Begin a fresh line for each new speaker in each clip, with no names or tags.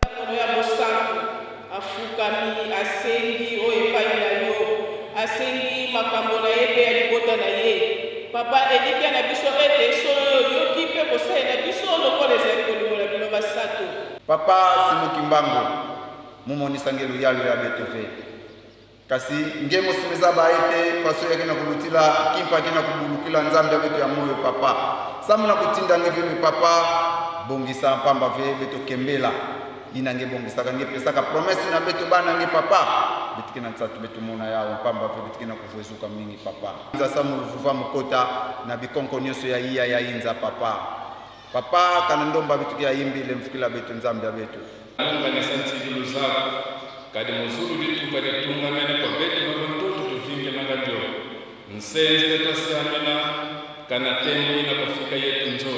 Diakono ya bosantu afukami, asengi oyo epai na yo, asengi makambo na ye mpe ya libota na ye. Papa, elikya na biso ete solo yo oyoki mpe kosalela biso lokola ezali bolingo na bino basato.
Papa Simon Kimbangu mumonisa nge luyalo ya beto ve. Kasi nge mosimeza ba ete faso yake na kulutila kimpa ke na kubulukila Nzambe ya beto ya moyo papa. Samu na kutinda nge ve me papa bongisa mpamba ve beto kembela. Ina nge bongisaka nge pesaka promesse na beto bana nge papa. Betike na nsatu beto mona yawo mpamba ve betike na kuvuezuka mingi papa. Nza samu luvuva mokota na bikonko nyonso ya iya ya inza papa. Papa kana ndomba betuki ya imbile mfukila betu Nzambe ya betu.
Alunganisa ntsibilu zaku, kadi muzulu dituka ditungamene kwa betu bavua ntutu tuvinge manga dio. Nsenzele twasiamena kana tembo ina kufika yetu nzo.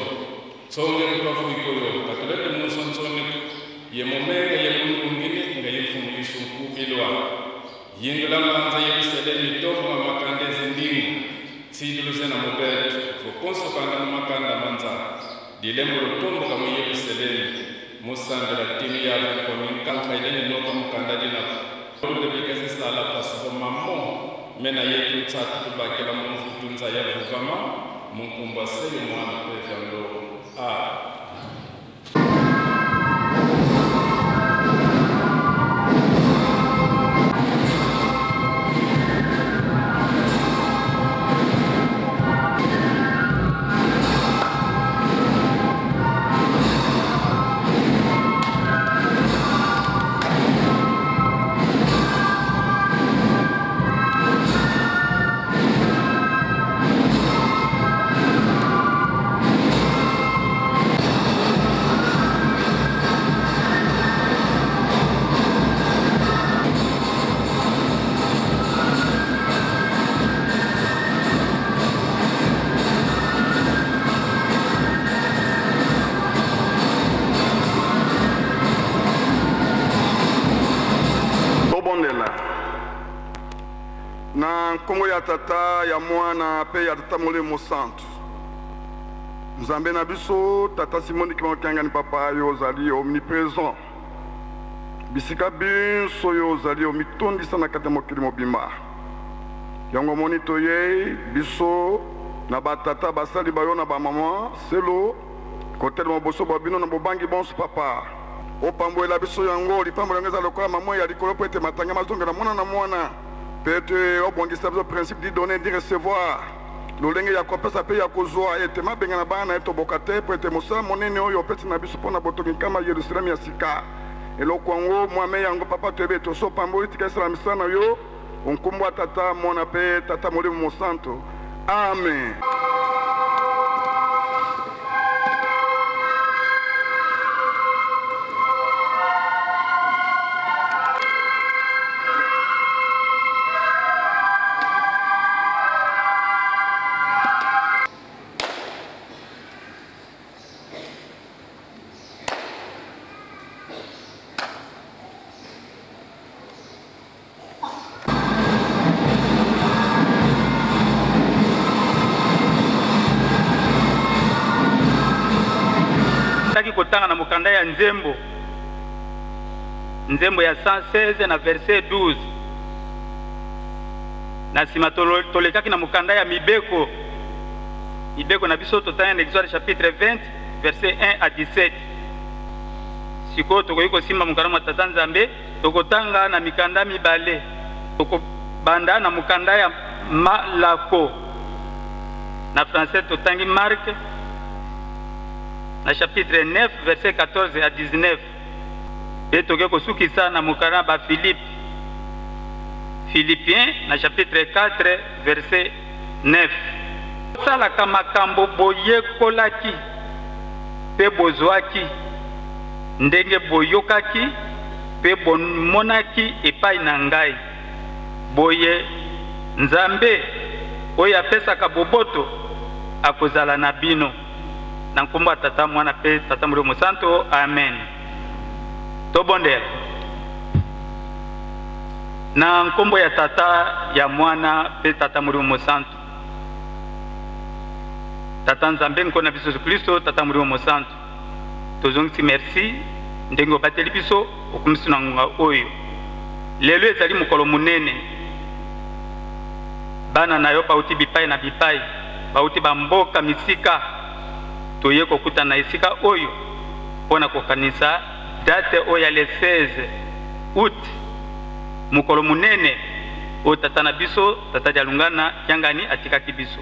Tsonge kutwafuikoyo katulete munsonsoneko ye mumenga ye mundungini nga ye mfumu Yesu nkubilwa. Yindula manza Yerusalemu itombo mamakanda ezindingu tsiduluze na mubeto vokonso kanda mumakanda manza dilembo lutomboka mu Yerusalemu musambila timu yave nkomi nkanka ileni noka mukanda dinako lombele bikazisala pasivo mamo mena yetu ntsatu tubakela mu mvutu nza ya vuvama munkumba seyo mwana pevya ndongo a
Tobondela. Na nkombo ya Tata, ya Mwana mpe ya Tata Molimo Mosantu. Nzambe na biso, Tata Simoni Kimbangu Kiangani Papa, yo ozali omnipresent. Bisika binso yo ozali omitondisa na kati ya mokili mobimba. Yango omoni toyei biso na batata basali ba yo na bamama selo kotelema boso bwa bino na bobangi bonso Papa. Opambolela biso yango, lipamboli yango eza lokola mamwe ya likolo mpo ete matanga mazongela mwana na mwana, mpe ete obongisa biso principe di donner di recevoir, lolenge ya kopesa mpe ya kozwa, ete mabenga na bana na ye toboka te, mpo ete mosala monene oyo opesi na biso mpo na botongi nkama ya Yerusaleme ya sika, eloko yango mwame yango Papa toyebi ete osi opamboli, tika esala misala na yo o nkombo ya Tata, Mwana mpe Tata Molimo Mosantu. Amen.
Taki kotanga na mokanda ya nzembo, nzembo ya 116 na verset 12. Na nsima tolekaki na mokanda ya mibeko, mibeko na biso totanga na Exode chapitre 20 verset 1 à 17. Sikoyo tokoki kosimba mokanda mwa Tata Nzambe. Tokotanga na mikanda mibale. Tokobanda na mokanda ya Malako. Na français totangi Marc na chapitre 9 verset 14 à 19. Mpe toke kosukisa na mokanda ya Bafilipe, Philippiens na chapitre 4 verset 9. Bosalaka makambo boyekolaki mpe bozwaki, ndenge boyokaki mpe bomonaki epai na ngai. Boye Nzambe oyo apesaka boboto akozala na bino. Na nkombo ya Tata, Mwana mpe Tata Molimo Mosanto, amen. Tobondela. Na nkombo ya Tata, ya Mwana mpe Tata Molimo Mosanto. Tata Nzambe, Nkolo na biso Yesu Klisto, Tata Molimo Mosanto, tozongisi merci ndenge obateli biso, okomisi na ngonga oyo. Lelo ezali mokolo monene, bana na yo bauti bipai na bipai, bauti bamboka misika, toye kokutana na esika oyo mpo na kokanisa date oyo ya le 16 août, mokolo monene oyo tata na biso Tata Dialungana Kiangani atikaki biso.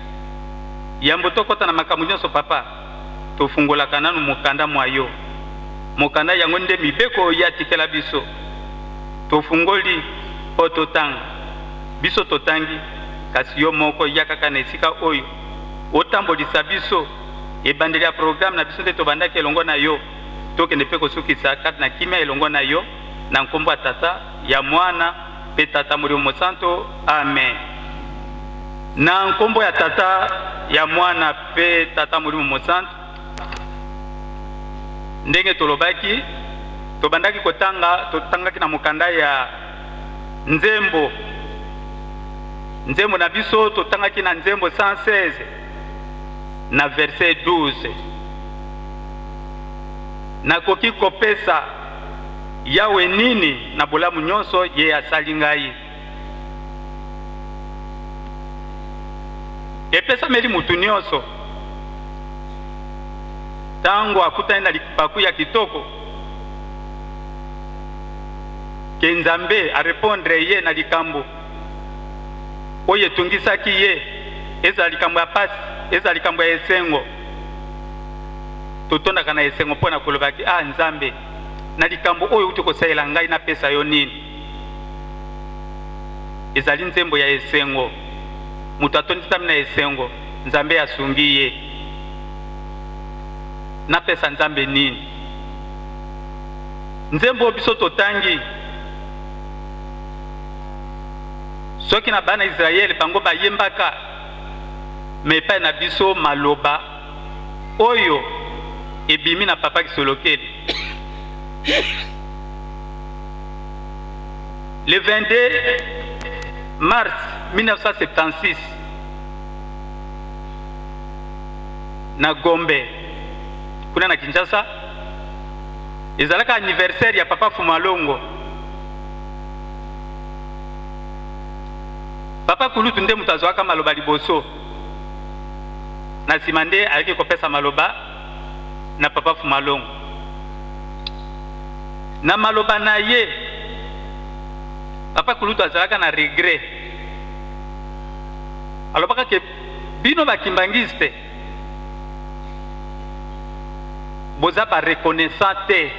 Yambo tokota na makambo nyonso, Papa, tofungolaka nanu mokanda mwa yo. Mokanda yango nde mibeko oyo ye atikela biso. Tofungoli mpo totanga. Biso totangi, kasi yo moko ya kaka na esika oyo otambolisa biso. Ebandeli ya programme na biso nde tobandaki elongo na yo, tokende mpe kosukisa kati na kimia elongo na yo, na nkombo ya Tata, ya Mwana mpe Tata Molimo Mosanto. Amen. Na nkombo ya Tata, ya Mwana mpe Tata Molimo Mosanto. Ndenge tolobaki, tobandaki kotanga, totangaki na mokanda ya Nzembo. Nzembo na biso totangaki na Nzembo 116 na verset 12. Nakoki kopesa Yawe nini na bolamu nyonso ye asali ngai? Epesameli moto nyonso ntango akutani na libaku ya kitoko ke Nzambe arepondre ye na likambo oyo etungisaki ye, ezala likambo ya pasi, ezala likambo ya esengo. Totondaka na esengo mpo na kolobaki, ah Nzambe, na likambo oyo outi kosalela ngai, napesa yo nini? Ezali nzembo ya esengo. Moto atondisami na esengo, Nzambe asungi ye. Napesa Nzambe nini? Nzembo oyo biso totangi, soki na bana Israele bango bayembaka, me epai na biso maloba oyo ebimi na Papa Kisolokele. Le 22 mars 1976 na Gombe kuna na Kinshasa, ezalaka anniversaire ya Papa Fumalongo. Papa Kulutu nde moto azwaka maloba liboso, na nsima nde ayaki kopesa maloba na Papa Fumalongo. Na maloba na ye, Papa Kulutu azalaka na regret, alobaka ke bino ba kimbangiste boza ba reconnaissant te,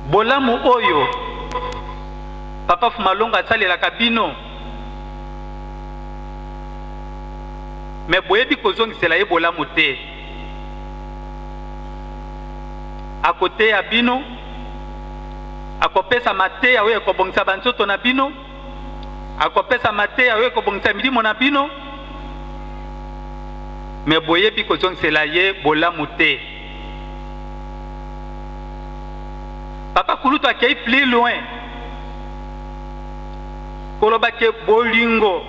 bolamu oyo Papa Fumalongo asalelaka bino, me boyebi kozongisela ye bolamu te. Akoteya bino, akopesa mateya oyo ekobongisa banzoto na bino, akopesa mateya oyo ekobongisa milimo na bino, me boyebi kozongisela ye bolamu te. Papa Kulutu akei plus loin koloba ke bolingo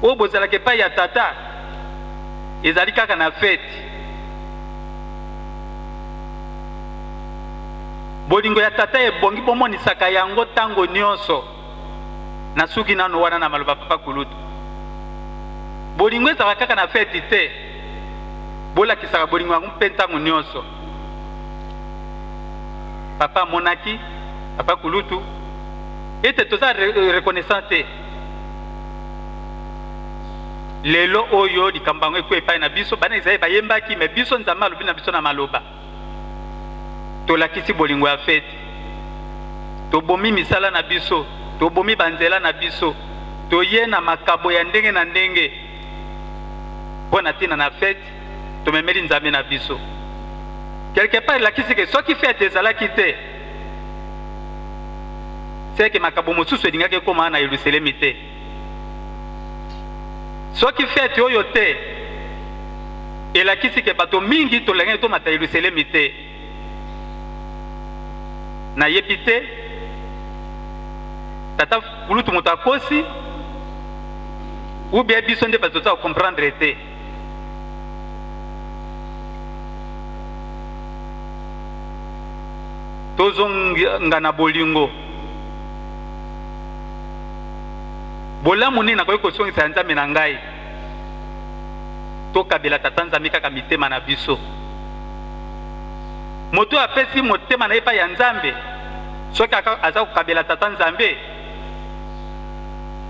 oyo bozalaka epai ya tata ezali kaka na fete. Bolingo ya tata ebongi bomonisaka yango ntango nyonso. Nasuki nano wana na maloba Papa Kulutu. Bolingo ezalaka kaka na feti te, bolakisaka bolingo yango mpe ntango nyonso. Papa amonaki, Papa Kulutu, ete toza reconnaissant te. Lelo oyo likambo yango ekwe epai na biso, bana Israele bayembaki, me biso Nzambe alobi na biso na maloba. Tolakisi bolingo ya feti, tobomi misala na biso, tobomi banzela na biso, toye na makabo ya ndenge na ndenge mpo na ntina na feti, tomemeli Nzambe na biso. Quelque part elakisi ke soki feti ezalaki te, seke makabo mosusu elingaki ekoma na Yelusalemi te. Soki feti oyo te, elakisi ke bato mingi tolingaki tomata Yelusalemi te. Nayebi te tata kulutu moto akosi ou bien biso nde bato toza comprendre te. Tozonga na bolingo. Bolamu nini nakoki kosongisa ya Nzambe na ngai? Tokabela Tata Nzambe kaka mitema na biso. Moto oyo apesi motema na ye epai ya Nzambe, soki aza kokabela Tata Nzambe,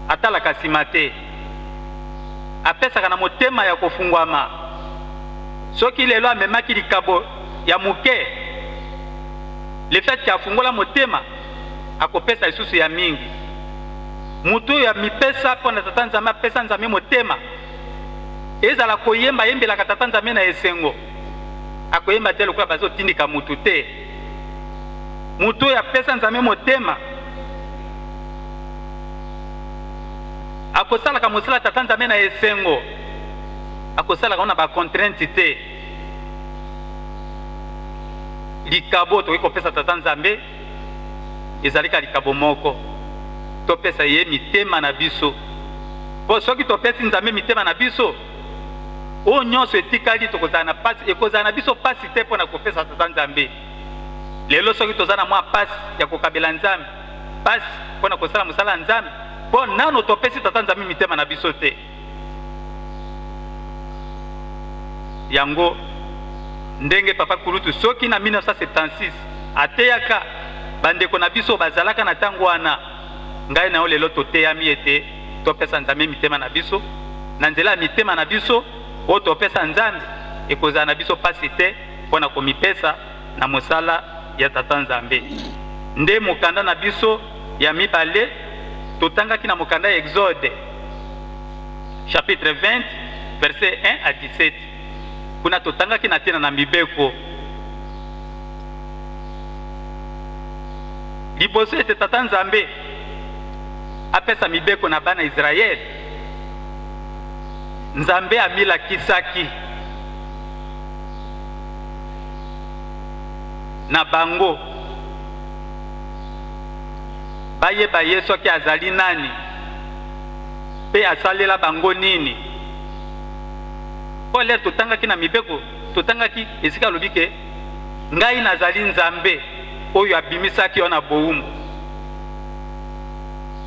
atalaka nsima te, apesaka na motema ya kofungwama. Soki lelo amemaki likabo ya moke, le fait que afungola motema, akopesa lisusu ya mingi. Moto oyo amipesa mpo na Tata Nzambe, apesa Nzambe motema, ezala koyemba, ayembelaka Tata Nzambe na esengo, akoyemba te lokola bazotindika motu te. Moto oyo apesa Nzambe motema akosalaka mosala Tata Nzambe na esengo, akosalaka na ba contrainte te. Likabo tokoki kopesa Tata Nzambe ezali kaka likabo moko, topesa ye mitema na biso. Mpo soki topesi Nzambe mitema na biso, oyo nyonso etikali tokozala na pasi, ekozala na biso pasi te mpo na kopesa Tata Nzambe. Lelo soki toza na mwa pasi ya kokabela Nzambe, pasi mpo na kosala mosala ya Nzambe, mpo nano topesi Tata Nzambe mitema na biso te. Yango ndenge papa kulutu soki na 1976 ateyaka bandeko na biso bazalaka na ntango wana, ngai na yo lelo toteyami ete topesa Nzambe mitema na biso. Na nzela ya mitema na biso oyo topesa Nzambe, ekozala na biso mpasi te mpo na komipesa na mosala ya Tata Nzambe. Nde mokanda na biso ya mibale totangaki na mokanda ya Exode chapitre 20 verset 1 à 17. Kuna totangaki na ntina na mibeko. Liboso ete Tata Nzambe apesa mibeko na bana Israele, Nzambe amilakisaki na bango bayeba ye soki azali nani mpe asalela bango nini. Mpo lere totangaki na mibeko, totangaki esika alobi ke ngai nazali Nzambe oyo abimisaki yo na bowumbu.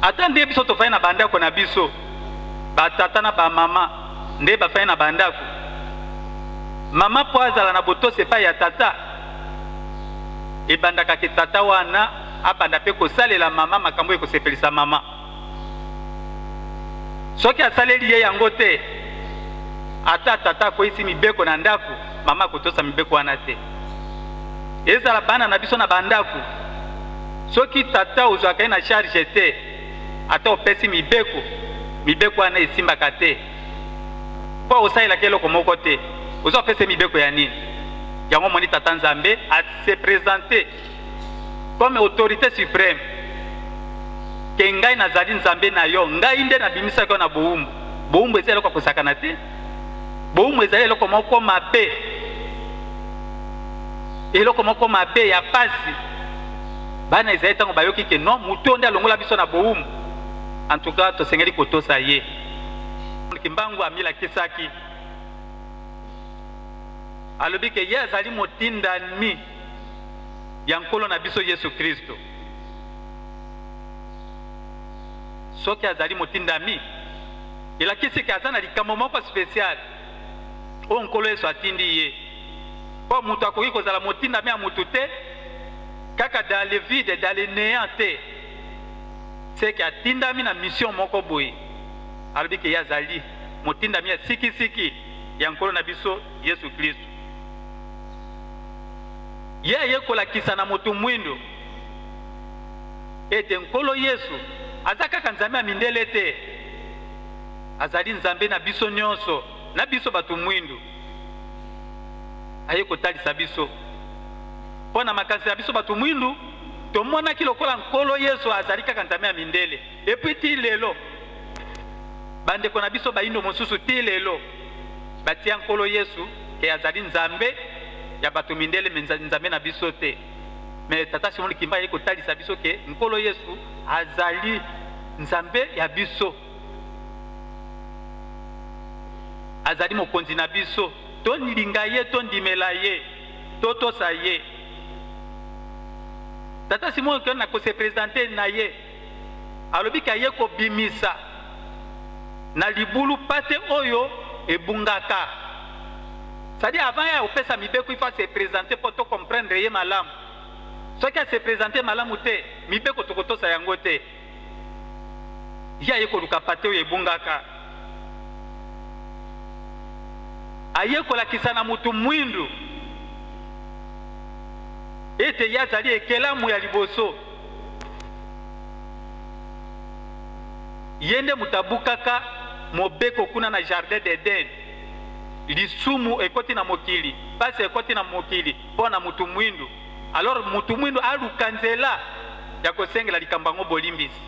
Ata nde biso tofandi na bandako na biso, batata na bamama nde bafandi na bandako, mama mpo azala na botosi epai ya tata, ebandaka ke tata wana abanda mpe kosalela mama makambo ekosepelisa mama. Soki asaleli ye yango te, ata tata akweyisi mibeko na ndako, mama akotosa mibeko wana te. Ezala bana na biso na bandako, soki tata ozwaka ye na charge te, ata opesi mibeko, mibeko wana esimbaka te, mpo osalelaka eloko moko te. Oza opesa mibeko ya nini? Yango omoni tata Nzambe ase presente comme autorité supreme ke ngai nazali Nzambe na yo, ngai nde nabimisaki yo na bowumbu. Bowumbu eza eloko ya kosakana te. Bowumbu ezali eloko moko mabe, eloko moko mabe ya pasi. Bana ezali ntango bayoki ke non, moto oyo nde alongola biso na bowumbu, en tout cas tosengeli kotosa ye. Kimbangu amilakisaki, alobi ke ye azali motindami ya Nkolo na biso Yesu Kristo. Soki azali motindami, elakisi ke aza na likambo moko special oyo Nkolo Yesu atindi ye. Mpo moto akoki kozala motindami ya moto te kaka dans le vide, dans le néant te. Seke atindami na mission moko boye. Alobi ke ye azali motindami ya sikisiki ya Nkolo na biso Yesu Kristo. Ye aye kolakisa na moto mwindo ete Nkolo Yesu aza kaka Nzambe ya mindele te, azali Nzambe na biso nyonso, na biso bato mwindu. Aye kotalisa biso mpo na makanisi na biso bato mwindu, tomonaki lokola Nkolo Yesu azali kaka Nzambe ya mindele. Epuis ti lelo bandeko na biso bayindo mosusu ti lelo batia Nkolo Yesu ke azali Nzambe ya bato mindele, me Nzambe na biso te. Me tata Simon Kimba aye kotalisa biso ke Nkolo Yesu azali Nzambe ya biso, azali mokonzi na biso. Tolinga ye, tondimela ye, totosa ye. Tata Simon Kimba na kose presente na ye alobi ke aye kobimisa na libulu pate oyo ebungaka. C'est-à-dire avant ya kopesa mibeko, il faut se présenter po to comprendre ye malamu. Soki a se présenter malamu te, mibeko tokotosa yango te. Ye aye koluka pate oyo ebungaka, aye kolakisa na motu mwindu ete ye azali ekelamu ya liboso. Ye nde moto abukaka mobeko kuna na jardin d'Eden. Lisumu ekoti na mokili, pasi ekoti na mokili mpo na motu mwindu. Alors motu mwindu aluka nzela ya kosengela likambo yango bolimbisi.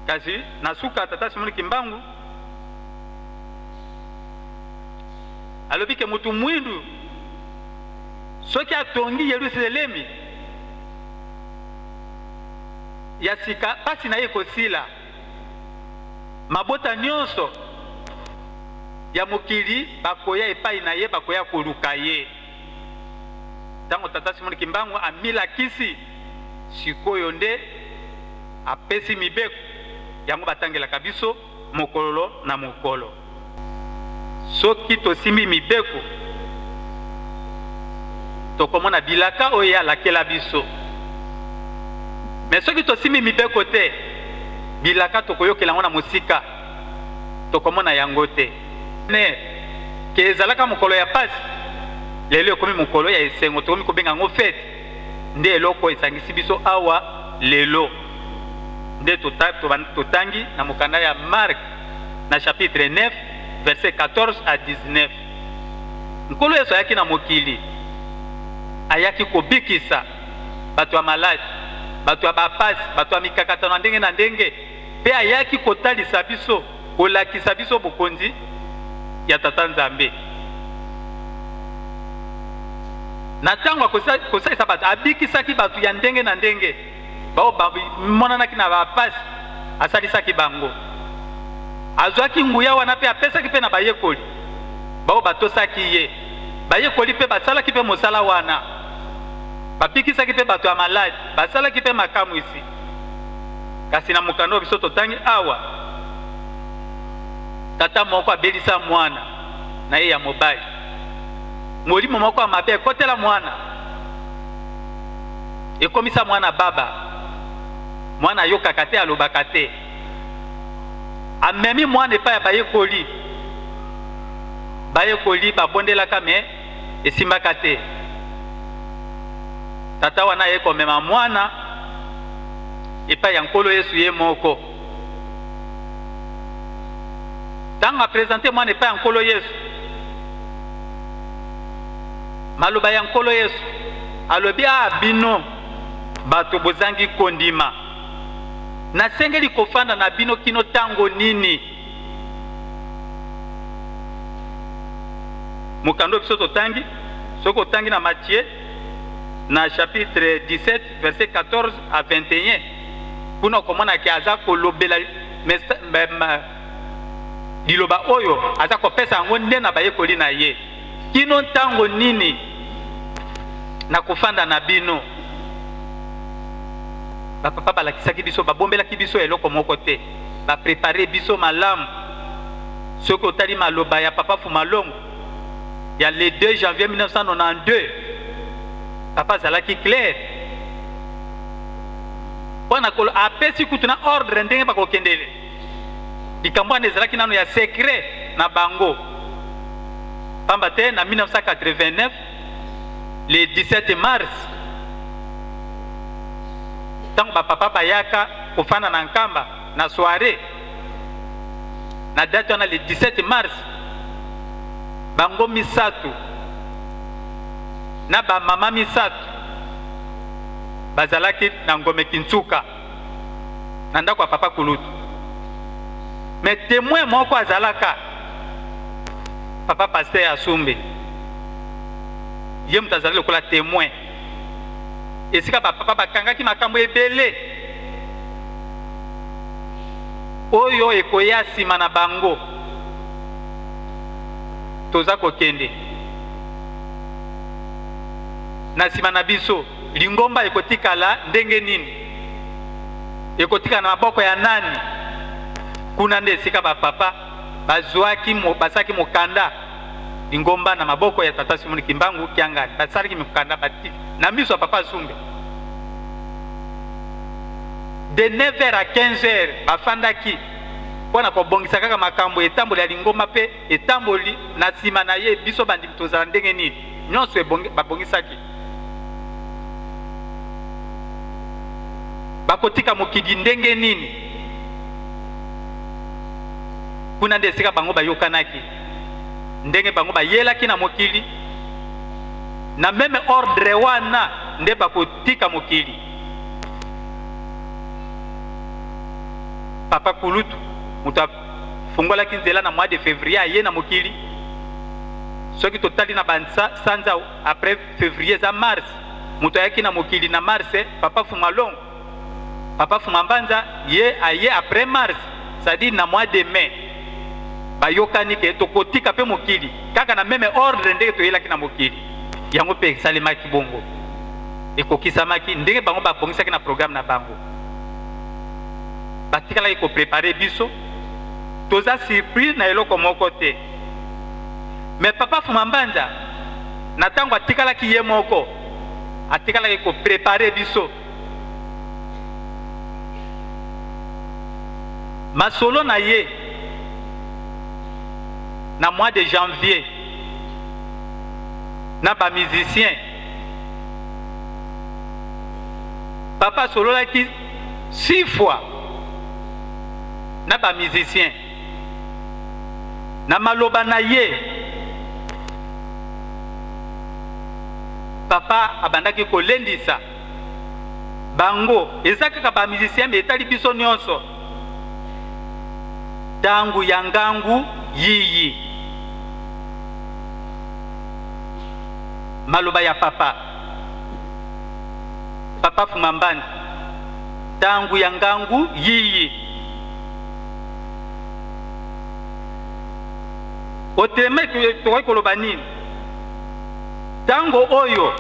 Kasi na suka tata Simon Kimbangu Alobi ke motu mwindu soki atongi Yelusalemi ya sika, pasi na ye ekosila. Mabota nyonso ya mokili bakoya epai na ye, bakoya koluka ye. Ntango Tata Simon Kimbangu amilakisi sikoyo nde apesi mibeko yango batangelaka biso mokolo na mokolo. Soki tosimbi mibeko, tokomona bilaka oyo ye alakela biso. Me soki tosimbi mibeko te, bilaka tokoyokela yango na mosika, tokomona yango te. Ne ke ezalaka mokolo ya pasi, lelo ekomi mokolo ya esengo, tokomi kobenga yango fete. Nde eloko esangisi biso awa lelo nde totangi na mokanda ya Marc na chapitre 9 verset 14 à 19. Nkolo Yesu ayaki na mokili, ayaki kobikisa bato ya maladi, bato ya bapasi, bato ya mikakatano ya ndenge na ndenge, mpe ayaki kotalisa biso, kolakisa biso bokonzi ya Tata Nzambe. Na ntango ya kosalisa bato, abikisaki bato ya ndenge na ndenge, baoyo bamonanaki na bapasi, asalisaki bango. Azwaki nguya wana mpe apesaki mpe na bayekoli baoyo batosaki ye. Bayekoli mpe basalaki mpe mosala wana, babikisaki mpe bato ya maladi, basalaki mpe makamwisi. Kasi na mokanda oyo biso totangi awa, tata moko abelisa mwana na ye ya mobali. Molimo moko ya mabe ekotela mwana, ekomisa mwana baba. Mwana ayokaka te, alobaka te. Amemi mwana epai ya bayekoli. Bayekoli babondelaka me esimbaka te. Tata wana aye komema mwana epai ya Nkolo Yesu ye moko. Ntango apresente mwana epai ya Nkolo Yesu, maloba ya Nkolo Yesu alobi: a bino bato bozangi kondima, nasengeli kofanda na bino kino ntango nini? Mokanda oyo biso totangi, soki otangi na Matthieu na chapitre 17 verset 14 à 21, kuna okomona ke aza kolobela liloba oyo aza kopesa yango nde na bayekoli na ye: kino ntango nini nakofanda na bino? Bapapa balakisaki biso, babombelaki biso eloko moko te, baprepare biso malamu. Soki otali maloba ya Papa Fumalongo ya le 2 janvier 1992, papa azalaki clair mpo na kolo apesi kutu na ordre ndenge bakokendele. Likambo wana ezalaki nano ya secret na bango, pamba te na 1989 le 17 mars, ntango bapapa bayaka kofanda na Nkamba na soirée na date wana le 17 mars, bango misato na bamama misato bazalaki na Ngome Kintsuka na ndako ya papa Kulutu. Mais témoin moko azalaka papa pasteur Asumbe, ye moto azali lokola témoin esika bapapa bakangaki makambo ebele oyo ekoya nsima na bango. Toza kokende na nsima na biso, lingomba ekotikala ndenge nini? Ekotikala na maboko ya nani? Kuna nde esika bapapa bazwaki, basalaki mokanda lingomba na maboko ya Tata Simon Kimbangu Kiangani. Basalaki mokanda bati na miso ya papa Asumbe. De 9h à 15h bafandaki mpo na kobongisa kaka makambo etamboli ya lingomba mpe etamboli na nsima na ye, biso bandimi tozala ndenge nini. Nyonso babongisaki. Bakotika mokili ndenge nini? Kuna nde esika bango bayokanaki ndenge bango bayelaki na mokili, na meme ordre wana nde bakotika mokili. Papa Kulutu moto afungolaki nzela na mois de février aye na mokili. Soki totali na basanza après février eza mars, moto ayaki na mokili na mars, Papa Fumalongo, Papa Fumambanza ye aye après mars, c'est-à-dire na mois de mai. Bayokani ke tokotika mpe mokili kaka na meme ordre ndenge toyelaki na mokili. Yango mpe esalemaki bongo, ekokisamaki ndenge bango babongisaki na programme na bango. Batikalaki koprepare biso, toza surprise na eloko moko te. Mais Papa Fumambanza na ntango atikalaki ye moko, atikalaki koprepare biso. Masolo na ye na mois de janvier na ba musiciens, papa asololaki 6 fois na ba musiciens. Na maloba na ye, papa abandaki kolendisa bango. Eza kaka ba musiciens, mais etali biso nyonso. Tangu ya ngangu yiyi, maloba ya papa, Papa Fumambanza, tangu ya ngangu yiyi. Oteme tokoki koloba nini? Tango oyo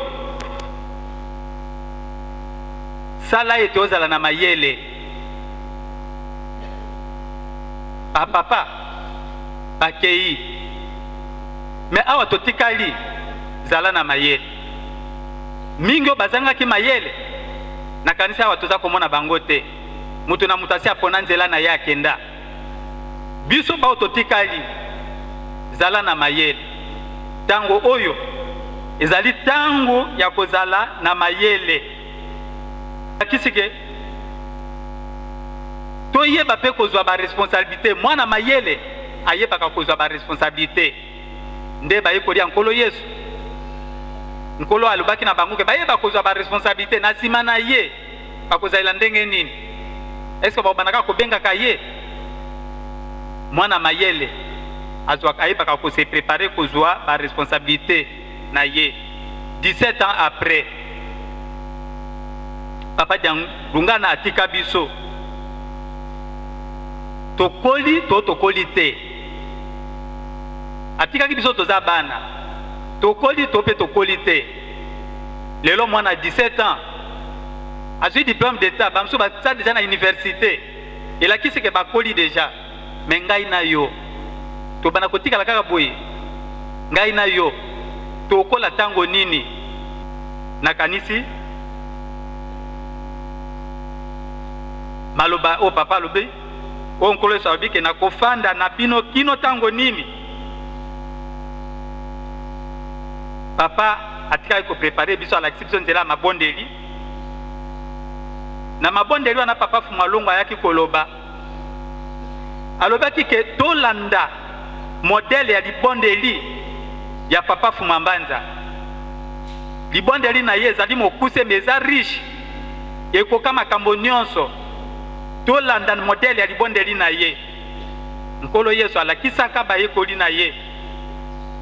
sala ete ozala na mayele. Bapapa bakei, me awa totikali, zala na mayele. Mingi oyo bazangaki mayele, nakanisi awa toza komona bango te. Moto na moto asi apona nzela na ye akenda. Biso bao totikali, zala na mayele. Tango oyo ezali tango ya kozala na mayele. Lakisi ke toyeba mpe kozwa ba responsabilite. Mwana mayele ayebaka kozwa ba responsabilite. Nde bayekoli ya Nkolo Yesu, Nkolo alobaki na bango ke bayeba kozwa ba responsabilite na nsima na ye. Bakozalela ndenge nini? Est-ce que bakobanda kaka kobengaka ye mwana mayele? Azwaka, ayebaka ko se preparer kozwa ba responsabilite na ye. 17 ans après, Papa Dialungana atika biso. Tokoli to tokoli te, atikaki biso toza bana. Tokoli to mpe tokoli te. Lelo mwana 17 ans azwi diplôme d'état, bamosusu baza deja na université, elakisi ke bakoli deja. Me ngai na yo tobanda kotikala kaka boye? Ngai na yo tokola ntango nini? Nakanisi maloba oyo papa alobi, oyo Nkolo Yesu alobi ke nakofanda na bino kino ntango nini. Papa atikaki koprepare biso, alakisi biso nzela ya mabondeli. Na mabondeli wana, Papa Fumalongo ayaki koloba, alobaki ke tolanda modele ya libondeli ya Papa Fumambanza. Libondeli na ye ezali mokuse me eza riche, ekoka makambo nyonso. Tolanda modele ya libondeli na ye. Nkolo Yesu alakisaka bayekoli na ye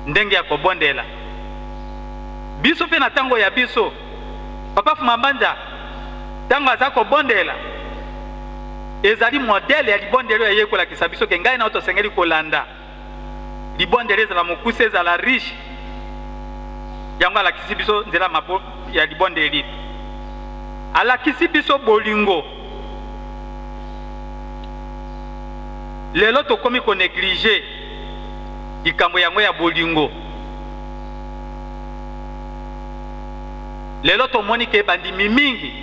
ndenge ya kobondela. Biso mpe na ntango ya biso, Papa Fumambanza ntango aza kobondela, ezali modele ya libondeli oyo aye kolakisa biso ke ngai na yo tosengeli kolanda. Libondeli ezala mokuse, ezala riche. Yango alakisi biso nzela mabo ya libondeli. Alakisi biso bolingo. Lelo tokomi koneglige likambo yango ya bolingo. Lelo tomoni ke bandimi mingi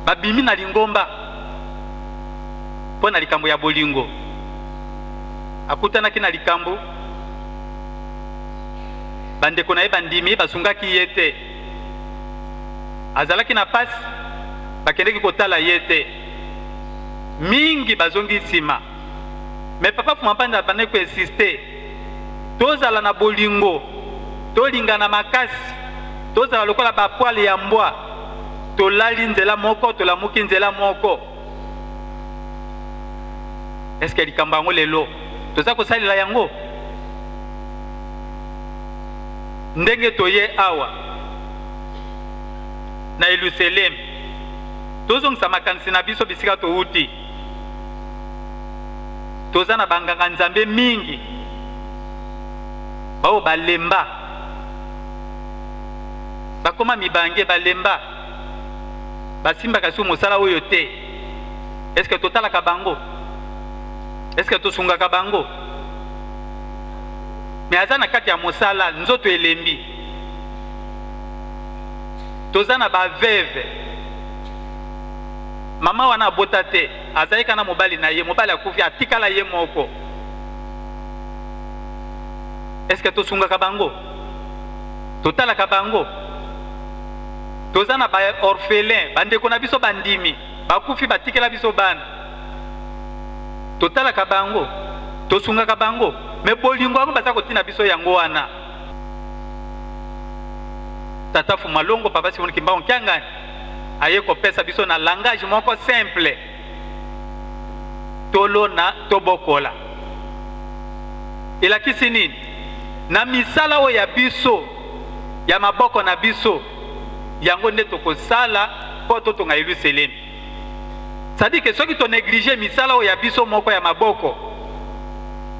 babimi na lingomba mpo na likambo ya bolingo. Akutanaki na likambo, bandeko na ye bandimi basungaki ye te. Azalaki na pasi, bakendeki kotala ye te. Mingi bazongi nsima. Me Papa Fumampanza abandaki koinsiste, tozala na bolingo, tolingana makasi, tozala lokola bapoile ya mbwa, tolali nzela moko, tolamuki nzela moko. Eske likambo yango lelo toza kosalela yango? Ndenge toye awa na Yelusalemi, tozongisa makanisi na biso bisika towuti. Toza na banganga Nzambe mingi baoyo balemba, bakoma mibange, balemba, basimbaka su mosala oyo te. Est-ce que totalaka bango? Est-ce que tosungaka bango? Mais aza na kati ya mosala, nzoto elembi. Toza na ba veuve. Mama wana abota te, azali kaka na mobali na ye, mobali akufi, atikala ye moko. Est-ce que tosungaka bango? Totalaka bango? Toza na ba orphelin, bandeko na biso bandimi bakufi, batikela biso bana. Totalaka bango, tosungaka bango, me bolingo yango baza kotina biso yango wana. Tata Fumalongo, Papa Simon Kimbangu Kiangani aye kopesa biso na langage moko simple, tolona tobokola. Elakisi nini? Na misala oyo ya biso ya maboko na biso, yango nde tokosala mpo totonga Yelusalemi. C'est-à-dire que soki to négliger misala oyo ya biso moko ya maboko,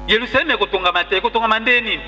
Yelusalemi ekotongama te. Ekotongama nde nini?